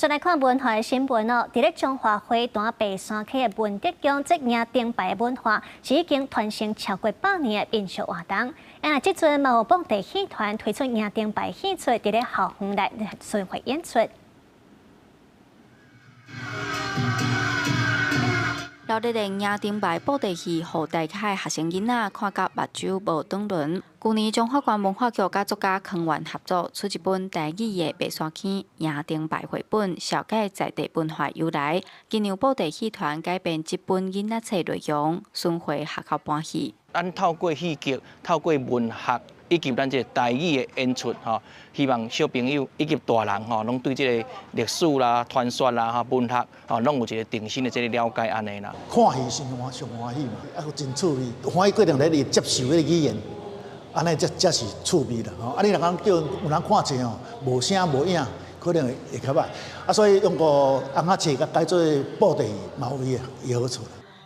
再來看文化的新聞哦，佇咧彰化花壇白山溪的文德宮，這迎燈牌文化是已經傳承超過百年的民俗活動。啊，這陣嘛有布袋戲團推出迎燈牌戲出，佇咧校園內巡迴演出。熱鬧的迎燈牌布袋戲，予大家學生囡仔看甲目睭無轉輪。舊年彰化縣文化局佮作家康源合作，出一本台語的白山坑迎燈牌繪本，紹介在地文化由來。今年布袋戲團改編這本囡仔冊內容，巡迴學校搬戲。咱透過戲劇、透過文學以及咱這個台語的演出，吼，希望小朋友以及大人吼，攏對這個歷史啦、傳說啦、吼文學，吼，攏有一個重新的這個了解按呢啦。看戲上歡上歡喜嘛，啊，真趣味，歡喜過程咧，你接受彼個語言，按呢才才是趣味啦。吼，啊，你若講叫有人看冊吼，無聲無影，可能會會較䆀。啊，所以用個尪仔冊共改做布袋戲，嘛有伊的好處。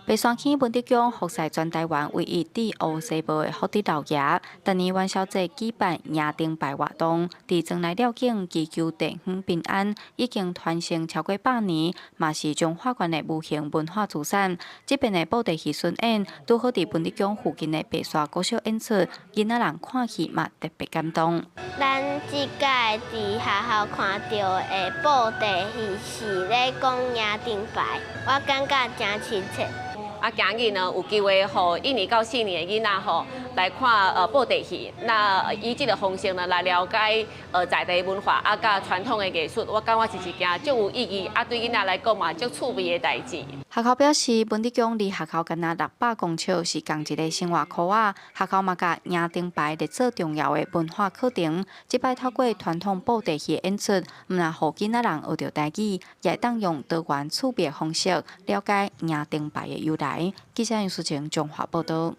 白山坑文德宮服侍全台灣唯一佇烏紗布的福德老爺，逐年元宵節舉辦迎燈牌活動，佇莊內寮境祈求地方平安，已經傳承超過百年，嘛是彰化縣的無形文化資產。這遍的布袋戲巡演，拄好佇文德宮附近的白沙國小演出，囡仔人看戲嘛特別感動。咱這屆佇學校看著的布袋戲是咧講迎燈牌，我感覺真親切。啊，今日呢有機會予一年到四年的囡仔吼來看布袋戲，那以這個方式呢來了解在地文化啊，佮傳統的藝術，我感覺是一件足有意義啊，對囡仔來講嘛足趣味的代誌。學校表示，文德宮離學校干焦600公尺，是仝一个生活箍仔。學校嘛共迎燈牌列做重要的文化課程。這擺透過傳統布袋戲演出，毋但予囡仔人學著台語，也會當用多元趣味的方式了解迎燈牌的由來。記者楊淑晴彰化報導。